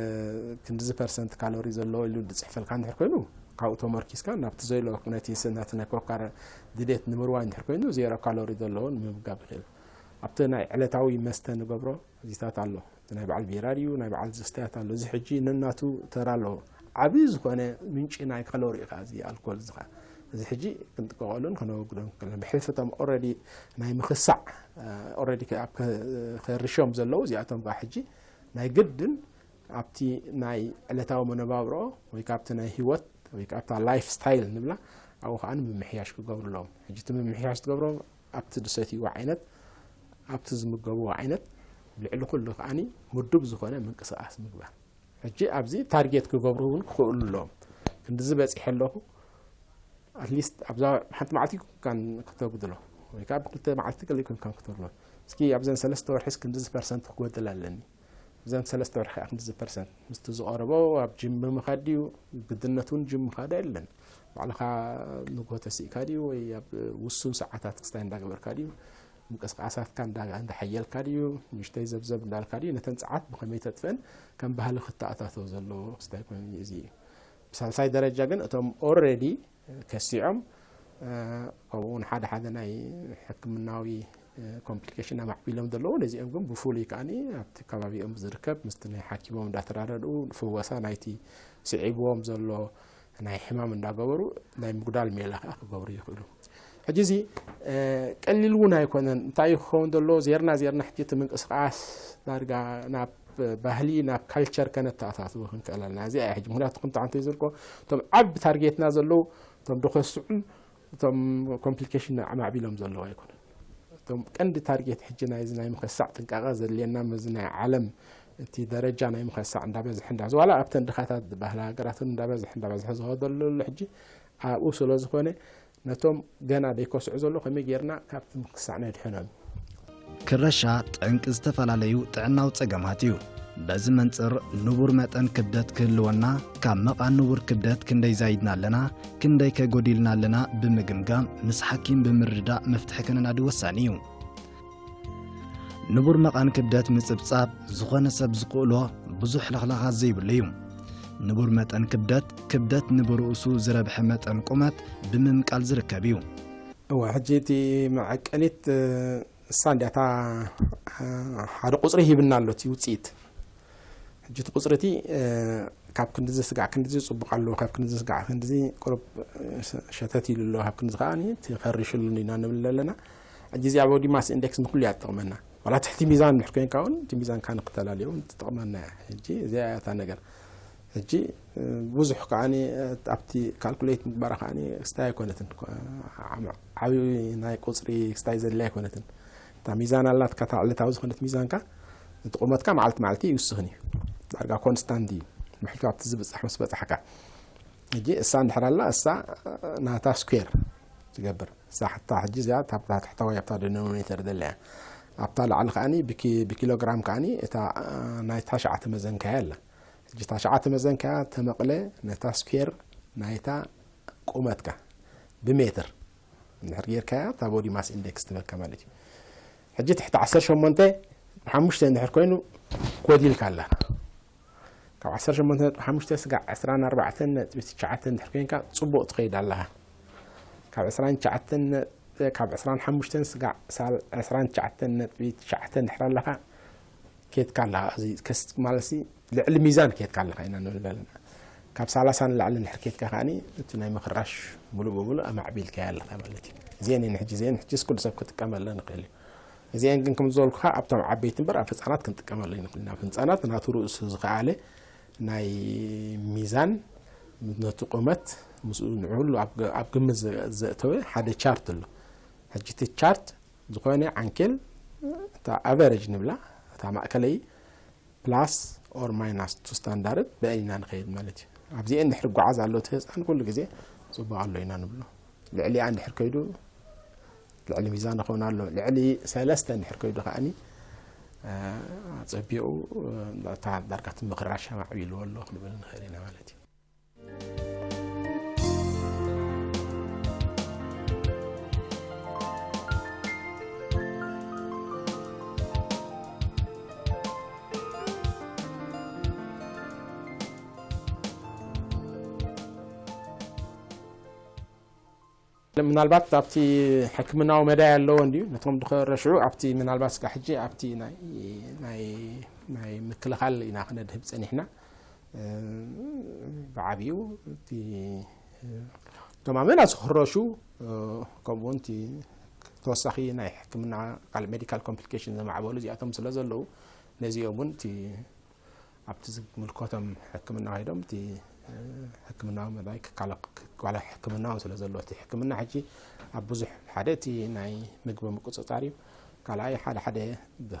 ክንድዚ ፐርሰንት ካሎሪ ዘለዎ ኢሉ ዝጽሕፈልካ እንድሕር ኮይኑ፣ ካብኡ ተመርኪስካ ናብቲ ዘይሎ ነቲ ስ-፣ ነቲ ናይ ኮካ ድሌት ንምርዋይ እንድሕር ኮይኑ፣ ዜሮ ካሎሪ ዘለዎ ንምምጋብ ይኽእል። ኣብቲ ናይ ዕለታዊ መስተ ንገብሮ እዚታት ኣሎ። እቲ ናይ በዓል ቢራ ድዩ፣ ናይ በዓል ዝስተያት ኣሎ። እዚ ሕጂ ነናቱ ተራ ኣለዎ። ዓብዪ ዝኾነ ምንጪ ናይ ካሎሪ እዩ ከኣ እዚ ኣልኮል እዚ ከኣ። እዚ ሕጂ ክንጥቀቐሉን ከነወግዶን ከለና፣ ብሕልፊ እቶም ኦልሬዲ ናይ ምኽሳዕ፣ እ፣ ኦልሬዲ ከ-፣ ኣብ ከ-፣ ከርሾም ዘለዉ እዚኣቶም ከኣ ሕጂ ናይ ግድን ኣብቲ ናይ ዕለታዊ መነባብሮ ወይ ካብቲ ናይ ህይወት ወይ ካብታ ላይፍ ስታይል ንብላ ኣብኡ ከኣ ምምሕያሽ ክገብሩ ኣለዎም። ሕጂ እቲ ምምሕያሽ ትገብሮም ኣብቲ ዝሰትይዎ ዓይነት፣ ኣብቲ ዝምገብዎ ዓይነት፣ ልዕሊ ኩሉ ከኣኒ ምዱብ ዝኾነ ምንቅስቓስ ምግባር። ሕጂ ኣብዚ ታርጌት ክገብሩ እውን ክኽእሉ ኣለዎም። ክንድዚ በጺሐ ኣለኹ፣ ኣትሊስት ኣብዛ ሓንቲ መዓልቲ ኮንካን ክተጉድሎ፣ ወይ ከዓ ብክልተ መዓልቲ ገለ ኮንካን ክተጉድሎ። እስኪ ኣብዘን ሰለስተ ወርሒ እስኪ ክንድዚ ፐርሰንት ክጎድል ኣለኒ። ኣብዘን ሰለስተ ወርሒ ከዓ ክንድዚ ፐርሰንት ምስቲ ዝቐረቦ ኣብ ጅም ምኻድ ድዩ? ግድነት እውን ጅም ምኻድ የለን። ባዕልኻ ንግሆ ተሲእካ ድዩ? ወይ ኣብ ውሱን ሰዓታት ክስታይ እንዳገበርካ ድዩ? ምንቅስቃሳትካ እንዳ-፣ እንዳሓየልካ ድዩ? ንእሽተይ ዘብዘብ እንዳልካ ድዩ? ነተን ጸዓት ብኸመይ ተጥፍአን ከም ባህሊ ክተኣታተው ዘለዎ ክስታይ ኮይኑ እዚ እዩ። ብሳልሳይ ደረጃ ግን እቶም ኦልሬዲ ከሲዖም ከምኡ እውን ሓደ ሓደ ናይ ሕክምናዊ ኮምፕሊኬሽን ኣማዕቢሎም ዘለዉ፣ ነዚኦም ግን ብፍሉይ ከዓኒ ኣብቲ ከባቢኦም ዝርከብ ምስቲ ናይ ሓኪሞም እንዳተራደኡ ፍወሳ ናይቲ ስዒብዎም ዘሎ ናይ ሕማም እንዳገበሩ ናይ ምጉዳል ሜላ ከዓ ክገብሩ ይኽእሉ። ሕጂ እዚ ቀሊል እውን ኣይኮነን። እንታይ ክኸውን ዘሎ፣ ዜርና ዜርና ሕጂ እቲ ምንቅስቃስ ዳርጋ ናብ ባህሊ፣ ናብ ካልቸር ከነተኣታትዎ ክንክእል ኣለና። እዚኣ እያ ሕጂ። ምክንያቱ ከምቲ ዓንተ ዝርቆ እቶም ዓቢ ታርጌትና ዘለዉ እቶም ደኸስዑን እቶም ኮምፕሊኬሽን ኣማዕቢሎም ዘለዉ ኣይኮነን። እቶም ቀንዲ ታርጌት ሕጂ ናይዚ ናይ ምኸሳዕ ጥንቃቐ ዘድልየና፣ መዚ ናይ ዓለም እቲ ደረጃ ናይ ምኸሳዕ እንዳበዝሐ እንዳበዝሐ፣ ዋላ ኣብተን ድኻታት ዝበሃላ ሃገራት እንዳበዝሐ እንዳበዝሐ ዝኸደሉ ዘሎ ሕጂ ኣብኡ ስለ ዝኾነ፣ ነቶም ገና ደይከስዑ ዘሎ ከመይ ጌርና ካብቲ ምክሳዕ ነድሕኖም? ክረሻ ጠንቂ ዝተፈላለዩ ጥዕናዊ ጸገማት እዩ። በዚ መንጽር ንቡር መጠን ክብደት ክህልወና፣ ካብ መቓን ንቡር ክብደት ክንደይ ዛይድና ኣለና፣ ክንደይ ከጎዲልና ኣለና ብምግምጋም ምስ ሓኪም ብምርድዳእ መፍትሒ ከነናዲ ወሳኒ እዩ። ንቡር መቓን ክብደት ምጽብጻብ ዝኾነ ሰብ ዝኽእሎ ብዙሕ ለኽላኻት ዘይብሉ እዩ። ንቡር መጠን ክብደት፣ ክብደት ንብርእሱ ዝረብሐ መጠን ቁመት ብምምቃል ዝርከብ እዩ። እወ፣ ሕጂ እቲ መዐቀኒት፣ እ፣ እሳ እንዲያታ፣ እ፣ ሓደ ቁጽሪ ሂብና ኣሎ እቲ ውጽኢት። ሕጂ እቲ ቁጽሪ እቲ፣ እ፣ ካብ ክንድዚ ስጋዕ ክንድዚ ጽቡቕ ኣሎ፣ ካብ ክንድዚ ስጋዕ ክንድዚ ቁሩብ፣ እ፣ ሸ-፣ ሸተት ኢሉ ኣሎ፣ ካብ ክንድዚ ከዓኒ እቲ ፈሪሽሉ ኢና ንብል ኣለና። ሕጂ እዚኣ ቦዲ ማስ ኢንዴክስ ንኩሉ እያ ትጠቕመና። ዋላ ትሕቲ ሚዛን እንድሕር ኮይንካ እውን እቲ ሚዛንካ ንክተላልዮ እውን ትጠቕመና እያ። ሕጂ እዚኣ እያ እታ ነገር። ሕጂ፣ እ፣ ብዙሕ ከዓኒ፣ እ፣ ኣብቲ ካልኩሌት ምግባራ ከዓኒ ክስታይ ኣይኮነትን። ኮ-፣ ዓም-፣ ዓብዪ ናይ ቁጽሪ ክስታይ ዘድልያ ኣይኮነትን። እታ ሚዛን ኣላትካ፣ እታ ዕለታዊ ዝኾነት ሚዛንካ፣ እቲ ቁመትካ መዓልቲ መዓልቲ ይውስኽን እዩ። ዳርጋ ኮንስታንት እዩ። ምሕልቱ ኣብቲ ዝብጻሕ ምስ በጻሕካ። ሕጂ እሳ እንድሕር ኣላ፣ እሳ ናታ ስኩዌር ትገብር። እሳ ሓታ ሕጂ እዚኣ እታ ታሕተዋይ ኣብታ ዲኖሚኔተር ዘላ እያ። ኣብታ ላዕሊ ከዓኒ ብኪ-፣ ብኪሎግራም ከዓኒ እታ፣ እ፣ ናይ ታሽዓተ መዘንካያ ኣላ። ሕጂ ታሽዓተ መዘንካያ ተመቕለ ነታ ስኩዌር ናይታ ቁመትካ ብሜትር እንድሕር ጌርካያ እታ ቦዲ ማስ ኢንዴክስ ትበካ ማለት እዩ። ሕጂ ትሕቲ ዓሰርተ ሸሞንተ ሓሙሽተ እንድሕር ኮይኑ ጎዲልካ ኣለኻ። ካብ ዓሰርተ ሸሞንተ ነጥቢ ሓሙሽተ ስጋዕ ዕስራን ኣርባዕተን ነጥቢ ትሽዓተ እንድሕር ኮይንካ ጽቡቕ ትኸይድ ኣለኻ። ካብ ዕስራን ትሽዓተን ነ-፣ ካብ ዕስራን ሓሙሽተን ስጋዕ ሳል-፣ ዕስራን ትሽዓተን ነጥቢ ትሽዓተ እንድሕር ኣለኻ፣ ኬድካ ኣለኻ። እዚ ከስ-፣ ማለትሲ ልዕሊ ሚዛን ኬድካ ኣለኻ ኢና ንብል ዘለና። ካብ ሰላሳ ንላዕሊ እንድሕር ኬድካ ከዓኒ እቲ ናይ ምኽራሽ ሙሉእ ብሙሉእ ኣማዕቢልካዮ ኣለኻ ማለት እዩ። እዚአን እየን ሕጂ፣ እዚአን ሕጂስ ኩሉ ሰብ ክጥቀመለን ይኽእል እዩ። እዚአን ግን ከም ዝበልኩኻ ኣብቶም ዓበይቲ እምበር ኣብ ህፃናት ክንጥቀመሉ ኣይንኽእልን። ኣብ ህፃናት ናቱ ርእሱ ዝኸኣለ ናይ ሚዛን ነቲ ቁመት ምስኡ ንዕሉ ኣብ ገ-፣ ኣብ ግምት ዘ-፣ ዘእተወ ሓደ ቻርት ኣሎ። ሕጂ እቲ ቻርት ዝኾነ ዓንኬል እታ ኣቨሬጅ ንብላ፣ እታ ማእከለይ ፕላስ ኦር ማይናስ ቱ ስታንዳርድ ብአን ኢና ንኸይድ ማለት እዩ። ኣብዚአን እንድሕር ጓዓዝ ኣሎ እቲ ህፃን ኩሉ ግዜ ጽቡቕ ኣሎ ኢና ንብሎ። ልዕሊኣ እንድሕር ከይዱ ልዕሊ ሚዛን ይኸውን ኣሎ። ልዕሊ ሰለስተ እንድሕር ከይዱ ከዓኒ፣ እ፣ ኣጸቢቑ፣ እ፣ እታ ዳርጋ እቲ ምኽራሽ ኣማዕቢልዎ ኣሎ ክንብል ንኽእል ኢና ማለት እዩ። ምናልባት ኣብቲ ሕክምናዊ መዳይ ኣለዎ እንድዩ፣ ነቶም ዝኸረሽዑ ኣብቲ ምናልባት ስጋ ሕጂ ኣብቲ ናይ፣ ናይ፣ ናይ ምክልኻል ኢና ክነድህብ ጸኒሕና። እ፣ ብዓቢኡ እቲ፣ እ፣ እቶም ኣመና ዝኽረሹ፣ እ፣ ከምኡ እውን እቲ ተወሳኺ ናይ ሕክምና ካልእ ሜዲካል ኮምፕሊኬሽን ዘማዕበሉ እዚኣቶም ስለ ዘለዉ፣ ነዚኦም እውን እቲ ኣብቲ ዝምልከቶም ሕክምና ከይዶም እቲ፣ እ፣ ሕክምናዊ መዳይ ክካለ-፣ ክካለ ሕክምና እውን ስለ ዘሎ፣ እቲ ሕክምና ሕጂ ኣብ ብዙሕ፣ ሓደ እቲ ናይ ምግቢ ምቁጽጻር እዩ። ካልኣይ ሓደ ሓደ፣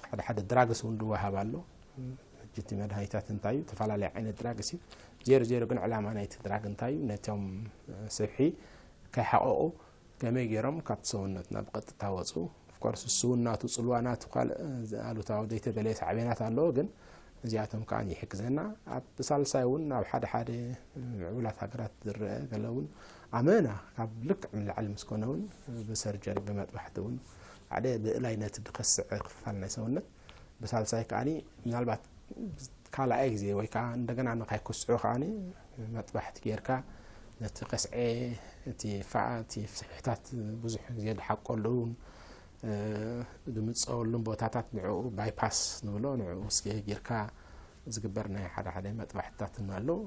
ሓደ ሓደ ድራግስ እውን ዝወሃብ ኣሎ። ሕጂ እቲ መድሃኒታት እንታይ እዩ? ዝተፈላለየ ዓይነት ድራግስ እዩ። ዜሮ ዜሮ ግን ዕላማ ናይቲ ድራግ እንታይ እዩ? ነቶም፣ እ፣ ስብሒ ከይሓቐቑ ከመይ ገይሮም ካብቲ ሰውነትና ብቐጥታ ወፁ? ኦፍኮርስ እሱ እውን ናቱ ፅልዋ ናቱ ካልእ፣ እ፣ ኣሉታዊ ዘይተደለየ ሳዕቤናት ኣለዎ፣ ግን እዚኣቶም ከዓ ይሕግዘና። ኣብ ብሳልሳይ እውን ኣብ ሓደ ሓደ ምዕቡላት ሃገራት ዝረአ ገለ እውን ኣመና ካብ ልክዕ ንላዕሊ ምስ ኮነ እውን ብሰርጀሪ ብመጥባሕቲ እውን ሓደ ብእላይ ነቲ ዝኸስዐ ክፋል ናይ ሰውነት ብሳልሳይ ከዓኒ ምናልባት ካልኣይ ግዜ ወይ ከዓ እንደገና ንካይክስዑ ከዓኒ መጥባሕቲ ጌርካ ነቲ ከስዐ እቲ ፋ እቲ ፍትሕታት ብዙሕ ግዜ ዝሓቀሉን ዝምፀወሉን ቦታታት ንዕኡ ባይፓስ ንብሎ ንዕኡ እስኪ ጌርካ ዝግበር ናይ ሓደ ሓደ መጥባሕትታትን ኣለዉ።